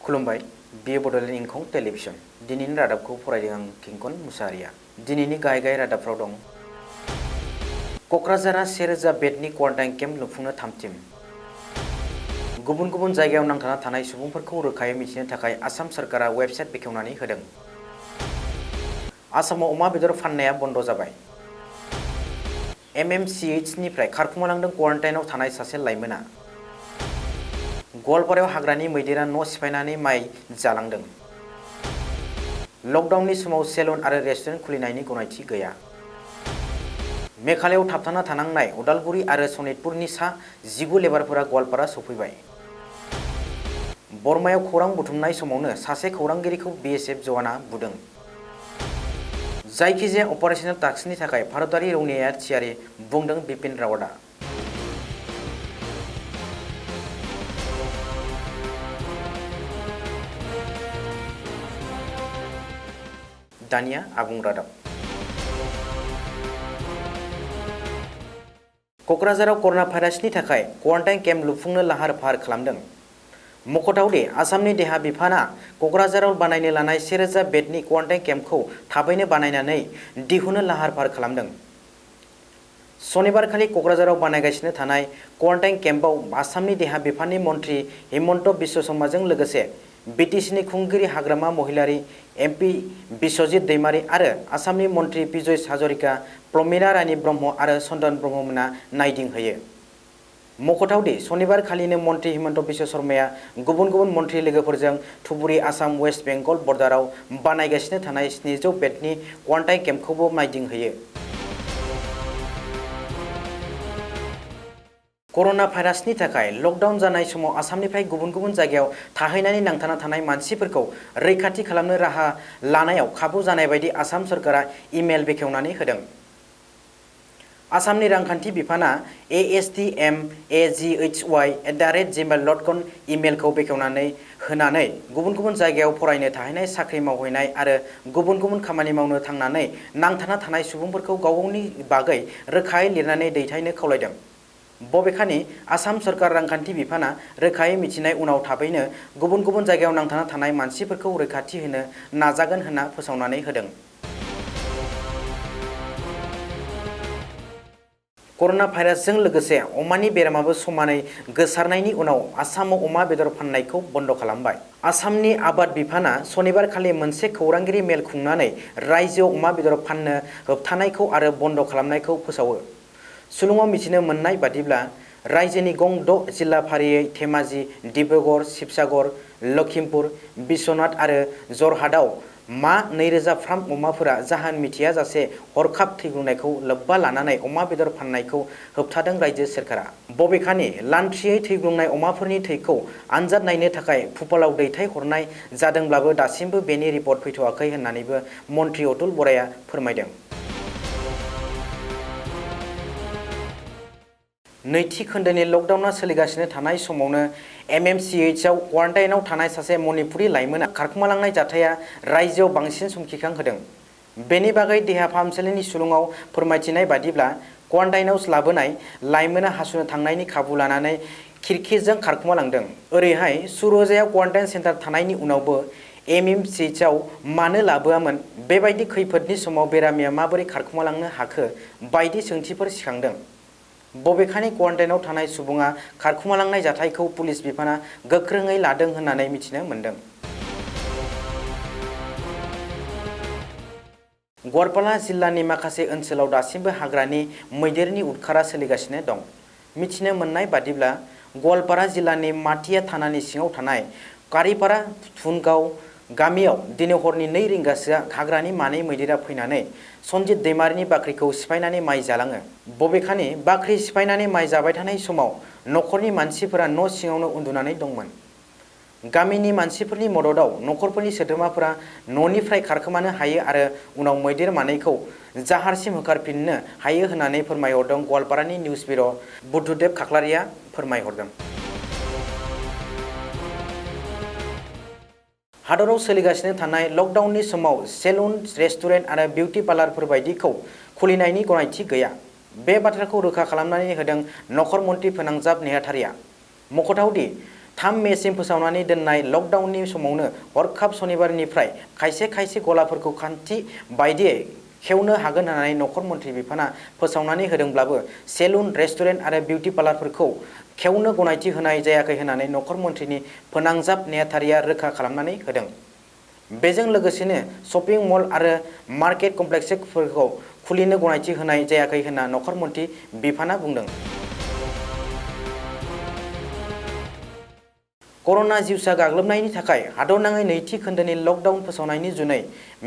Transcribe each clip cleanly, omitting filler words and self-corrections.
खुलुमबाय बे बडोलेण्ड इंखं टेलिभिजन दिनैनि रादाबखौ फरायदों आं किंकन मुसाहारिया। दिनैनि गाहाय रादाबफ्राव दं कक्राझारा 1000 बेडनि क्वारेन्टाइन केम्प लुफुंनो थामथिम। गुबुन गुबुन जायगायाव नांथाना थानाय सुबुंफोरखौ रोखायै मिथिनो थाखाय आसाम सरकारा वेबसाइट बेखेवनानै होदों। आसामाव अमा बेदर फाननाया बन्द जाबाय। MMCH निफ्राय खारखुमालांदों क्वारेन्टाइनआव थानाय सासे लाइमोना। गवालपारायाव हाग्रानि मैदेरा न' सिफायनानै माइ जालांदों। लकडाउननि समाव सेलुन आरो रेस्टुरेन्ट खुलिनायनि गनायथि गैया। मेघालयआव थाबथाना थानांनाय उदालगुरि आरो सनितपुरनि सा 19 लेबारफोरा गवालपारा सफैबाय। बर्मायाव खौरां बुथुमनाय समावनो सासे खौरांगिरिखौ BSF जवाना बुदों। जायखिजाया अपारेशनेल टास्कनि थाखाय भारतारि रौनियाया थियारि बुंदों बिपिन रावतआ। दानिया आबुं रादाब। कक्राझाराव कर'ना भाइरासनि थाखाय क्वारेन्टाइन केम्प लुफुंनो लाहार फाहार खालामदों। मख'थावदि आसामनि देहा बिफाना कक्राझाराव बानायनो लानाय 1000 बेडनि क्वारेन्टाइन केम्पखौ थाबैनो बानायनानै दिहुननो लाहार फाहार खालामदों। शनिबारखालि कक्राझाराव बानायगासिनो थानाय क्वारेन्टाइन केम्पआव आसामनि देहा बिफाननि मन्थ्रि हिमन्त बिश्व शर्माजों लोगोसे BTCनि खुंगिरि हाग्रामा महिलारी MP बिश्वजित दैमारी आरो आसामनि मन्थ्रि बिजय हाजरिका, प्रमिला रानी ब्रह्म आरो चन्दन ब्रह्ममोना नायदिंहैयो। मख'थावदि शनिबारखालिनो मन्थ्रि हिमन्त बिश्व शर्माया गुबुन गुबुन मन्थ्रि लोगोफोरजों धुबुरी आसाम वेस्ट बेंगल बर्डाराव बानायगासिनो थानाय 700 बेडनि क्वारेन्टाइन केम्पखौबो नायदिंहैयो। कर'ना भाइरासनि थाखाय लकडाउन जानाय समाव आसामनिफ्राय गुबुन गुबुन जायगायाव थाहैनानै नांथाना थानाय मानसिफोरखौ रैखाथि खालामनो राहा लानायाव खाबु जानाय बायदि आसाम सरकारा इमेल बेखेवनानै होदों। आसामनि रांखान्थि बिफाना ASTMAGHY@gmail.com इमेलखौ बेखेवनानै होनानै गुबुन गुबुन जायगायाव फरायनो थाहैनाय, साख्रि मावहैनाय आरो गुबुन गुबुन खामानि मावनो थांनानै नांथाना थानाय सुबुंफोरखौ गावनि बागै रोखायै लिरनानै दैथायनो खावलायदों। बबेखानि आसाम सरकार रांखान्थि बिफाना रोखायै मिथिनाय उनाव थाबैनो गुबुन गुबुन जायगायाव नांथाना थानाय मानसिफोरखौ रैखाथि होनो नाजागोन होनना फोसावनानै होदों। कर'ना भाइरासजों लोगोसे अमानि बेरामाबो समानै गोसारनायनि उनाव आसामाव अमा बेदर फाननायखौ बन्द खालामबाय। आसामनि आबाद बिफाना शनिबारखालि मोनसे खौरांगिरि मेल खुंनानै रायजोआव अमा बेदर फाननो होबथानायखौ आरो बन्द खालामनायखौ फोसावो। सुलुङाव मिथिनो मोननाय बादिब्ला रायजोनि गं 6 जिल्ला फारियै धेमाजि, डिब्रुगड़, शिबसागर, लखिमपुर, बिश्वनाथ आरो जरहाटआव मा 2000 फार्म अमाफोरा जाहोन मिथियाजासे हरखाब थैग्लुंनायखौ लोब्बा लानानै अमा बेदर फाननायखौ होबथादों रायजो सोरखारा। बबेखानि लान्थ्रियै थैग्लुंनाय अमाफोरनि थैखौ आनजाद नायनो थाखाय भुपालाव दैथायहरनाय जादोंब्लाबो दासिमबो बेनि रिपर्ट फैथ'वाखै होननानैबो मन्थ्रि अतुल बराया फोरमायदों। नैथि खोन्दोनि लकडाउनआ सोलिगासिनो थानाय समावनो MMCHआव क्वारेन्टाइनआव थानाय सासे मणिपुरी लाइमोना खारखुमालांनाय जाथाया रायजोआव बांसिन समखिखांहोदों। बेनि बागै देहा फाहामसालिनि सुलुङाव फोरमायथिनाय बादिब्ला क्वारेन्टाइनआव लाबोनाय लाइमोना हासुनो थांनायनि खाबु लानानै खिरखिजों खारखुमालांदों। ओरैहाय सुरजायाव क्वारेन्टाइन सेन्टार थानायनि उनावबो MMCHआव मानो लाबोआमोन, बेबायदि खैफोदनि समाव बेरामिया माबोरै खारखुमालांनो हाखो बायदि सोंथिफोर सिखांदों। बबेखानि क्वारेन्टाइनआव थानाय सुबुङा खारखुमालांनाय जाथायखौ पुलिस बिफाना गोख्रोङै लादों होननानै मिथिनो मोन्दों। गवालपारा जिल्लानि माखासे ओनसोलाव दासिमबो हाग्रानि मैदेरनि उदखारा सोलिगासिनो दं। मिथिनो मोननाय बादिब्ला गवालपारा जिल्लानि माटिया थानानि सिङाव थानाय कारिपारा थुनगाव गामियाव दिनै हरनि 2 रिंगासोआ हाग्रानि मानै मैदेरा फैनानै सन्जित दैमारिनि बाख्रिखौ सिफायनानै माइ जालाङो। बबेखानि बाख्रि सिफायनानै माइ जाबाय थानाय समाव न'खरनि मानसिफोरा न' सिङावनो उन्दुनानै दंमोन। गामिनि मानसिफोरनि मददआव न'खरफोरनि सोद्रोमाफोरा न'निफ्राय खारखोमानो हायो आरो उनाव मैदेर मानैखौ जाहारसिम होखारफिननो हायो होननानै फोरमायहरदों गवालपारानि निउज बिउर' बुद्धदेब खाख्लारिया फोरमायहरदों। हादराव सोलिगासिनो थानाय लकडाउननि समाव सेलुन, रेस्टुरेन्ट आरो बिउटि पार्लारफोर बायदिखौ खुलिनायनि गनायथि गैया। बे बाथ्राखौ रोखा खालामनानै होदों नखर मन्थ्रि फोनांजाब नेहाथारिया। मख'थावदि 3 मेसिम फोसावनानै दोननाय लकडाउननि समावनो हरखाब सनिबारनिफ्राय खायसे गलाफोरखौ खान्थि बायदियै खेवनो हागोन होननानै नखर मन्थ्रि बिफाना फोसावनानै होदोंब्लाबो सेलुन, रेस्टुरेन्ट आरो बिउटि पार्लारफोरखौ खेवनो गनायथि होनाय जायाखै होननानै नखर मन्थ्रिनि फोनांजाब नेहाथारिया रोखा खालामनानै होदों। बेजों लोगोसेनो शपिं मल आरो मार्केट कमप्लेक्सफोरखौ खुलिनो गनायथि होनाय जायाखै होनना नखर मन्थ्रि बिफाना बुंदों। कर'ना जिउसा गाग्लोबनायनि थाखाय हादरनाङै नैथि खोन्दोनि लकडाउन फोसावनायनि जुनै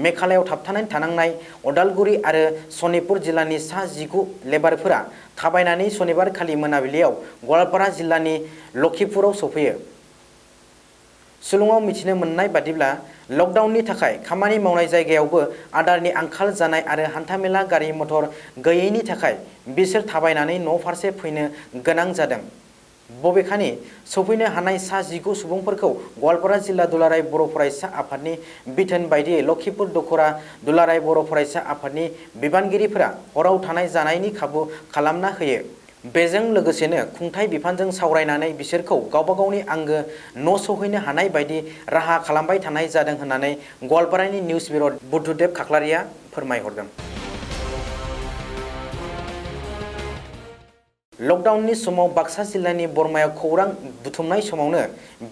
मेघालयआव थाबथानानै थानांनाय उदालगुरि आरो सनितपुर जिल्लानि सा 19 लेबारफोरा थाबायनानै सनिबारखालि मोनाबिलियाव गवालपारा जिल्लानि लखिपुराव सौफैयो। सुलुङाव मिथिनो मोननाय बादिब्ला लकडाउननि थाखाय खामानि मावनाय जायगायावबो आदारनि आंखाल जानाय आरो हान्थामेला गारि मटर गैयैनि थाखाय बिसोर थाबायनानै न'फारसे फैनो गोनां जादों। बबेखानि सौफैनो हानाय सा 19 सुबुंफोरखौ गवालपारा जिल्ला दुलाराय बर' फरायसा आफादनि बिथोन बायदियै लखिपुर दख'रा दुलाराय बर' फरायसा आफादनि बिबानगिरिफोरा हराव थानाय जानायनि खाबु खालामना होयो। बेजों लोगोसेनो खुंथाय बिफानजों सावरायनानै बिसोरखौ गावबा गावनि आंगो न' सौहैनो हानाय बायदि राहा खालामबाय थानाय जादों होननानै गवालपारानि निउज बिउर' बुद्धदेब खाख्लारिया फोरमायहरदों। लकडाउननि समाव बाक्सा जिल्लानि बरमायाव खौरां बुथुमनाय समावनो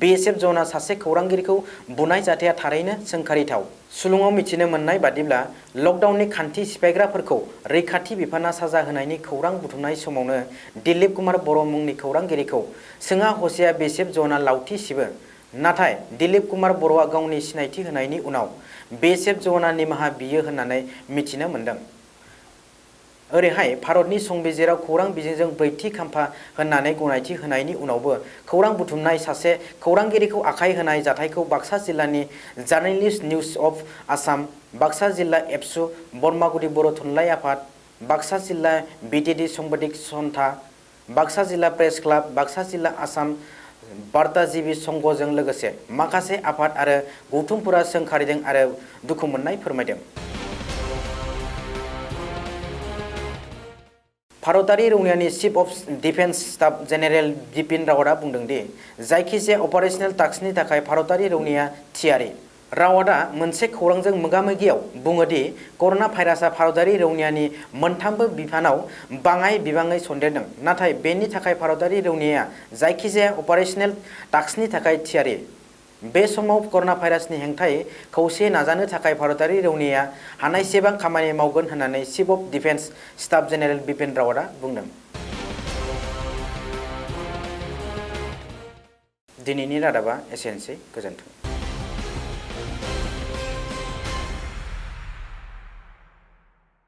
BSF जवाना सासे खौरांगिरिखौ बुनाय जाथाया थारैनो सोंखारिथाव। सुलुङाव मिथिनो मोननाय बादिब्ला लकडाउननि खान्थि सिफायग्राफोरखौ रैखाथि बिफाना साजा होनायनि खौरां बुथुमनाय समावनो दिलीप कुमार बर' मुंनि खौरांगिरिखौ सोङा हसिया BSF जवाना लावथि सिबो। नाथाय दिलीप कुमार बर'आ गावनि सिनायथि होनायनि उनाव BSF जवाना निमाहा बियो होननानै मिथिनो मोनदों। ओरैहाय भारतनि संबिजिराव खौरां बिजोंजों ब्रैथि खाम्फा होननानै गनायथि होनायनि उनावबो खौरां बुथुमनाय सासे खौरांगिरिखौ आखाय होनाय जाथायखौ बाक्सा जिल्लानि जार्नेलिस्ट निउज अफ आसाम, बाक्सा जिल्ला एबसु, बरमागुदि बर' थुनलाइ आफाद, बाक्सा जिल्ला BTD संबादिक सन्था, बाक्सा जिल्ला प्रेस क्लाब, बाक्सा जिल्ला आसाम बार्ताजिबि संघजों लोगोसे माखासे आफाद आरो गौथुमफोरा सोंखारिदों आरो दुखु मोननाय फोरमायदों। भारतारि रौनियानि chief of defence staff general Bipin रावतआ बुंदों दि जायखिजाया अपारेशनेल टास्कनि थाखाय भारतारि रौनिया थियारि। रावतआ मोनसे खौरांजों मोगा-मोगियाव बुङो दि कर'ना भाइरासआ भारतारि रौनियानि मोनथामबो बिफानाव बाङाइ बिबाङै सन्देरदों, नाथाय बेनि थाखाय भारतारि रौनियाया जायखिजाया अपारेशनेल टास्कनि थाखाय थियारि। बे समाव कर'ना भाइरासनि हेंथायै खौसेयै नाजानो थाखाय भारतारि रौनियाया हानायसेबां खामानि मावगोन होननानै chief of defence staff general Bipin रावतआ बुंदों। दिनैनि रादाबा एसेनोसै। गोजोन्थों।